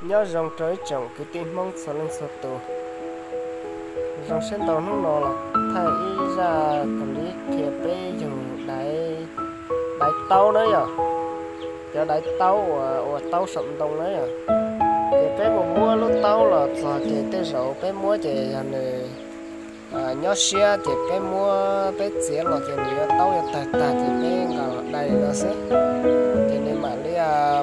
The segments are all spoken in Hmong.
Nyob zoo rau ib tsoom kwv tij Hmoob txhua leej txhua tus. Zoo siab ntau hnub no los thaij ib zaj kom li qhia peb yug daiv, daiv taub na yom, cov daiv taub uas ua taub saum ntoo na yom. Ces peb mus muab lub taub los txog ces tej zaum peb muab ces yog nws nyob siab ces peb muab peb txiav los ces nws yuav taub yuav tawg tag ces peb nqa los dai li no xwb. Ces nws mam li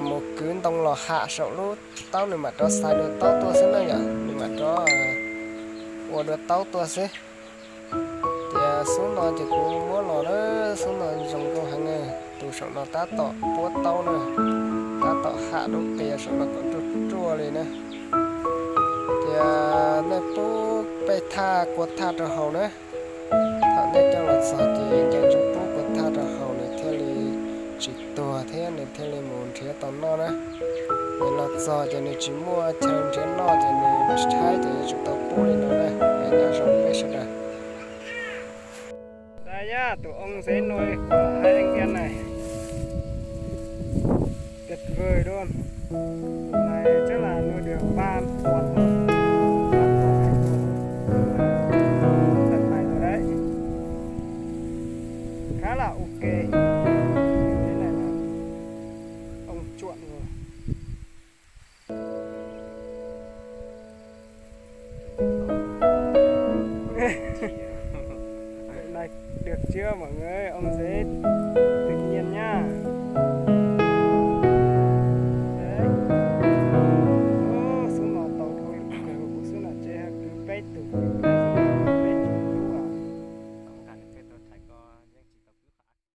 mus kwv ntoo los ham saum lub taub, nws mam rov xais dua taub tuaj xwb na yom, nws mam rov ua dua taub tuaj xwb. Ces xub no ces kuv muab los na, xub no zoo nkauj heev na. Tus saum no tab tom puab taub na, tab tom ham lub qia saum no kom ruaj ruaj li na. Ces nej pub peb thaj kua thaj rau haus na. Thaum nej coj los txog ces nco ntsoov pub kua thaj rau haus nws thiaj li tsis tuag thiab nws thiaj li mus nrhiav tau noj na. Nws los txog ces nws tsis muaj chaw nrhiav noj ces nws tshaib ces yuav tsum tau pub li no na. Nyob zoo peb sawv daws. Đây nhá, tổ ong dễ nuôi của hai anh em này. Tuyệt vời luôn. Tổ này chắc là nuôi được ba tuần.